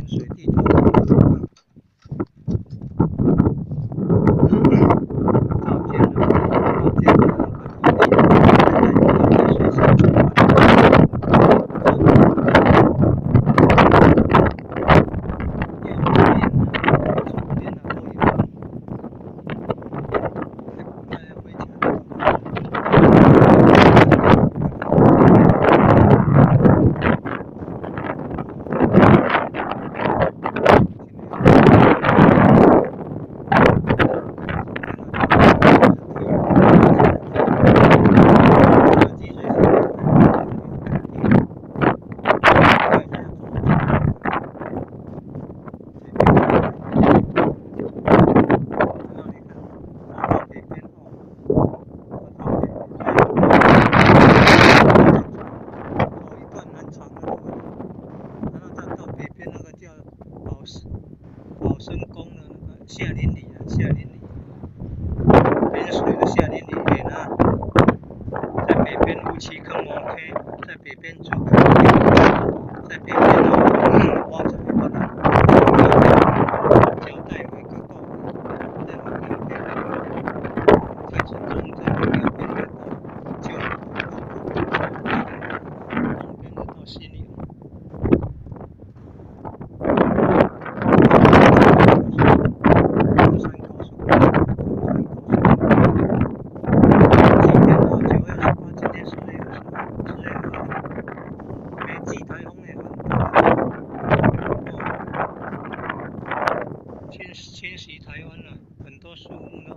边水地头港。造建的造建的那个土地，现在都在水下。右边啊，左边啊都有。保生宫的那个下林里啊，下林里，边水的下林里面啊，在北边乌岐坑摩溪，在北边竹坑，在北边哦，挖出一个交代为个道，在南边蔡成忠在右边的到旧东边的到新营。侵袭台湾了，很多树木都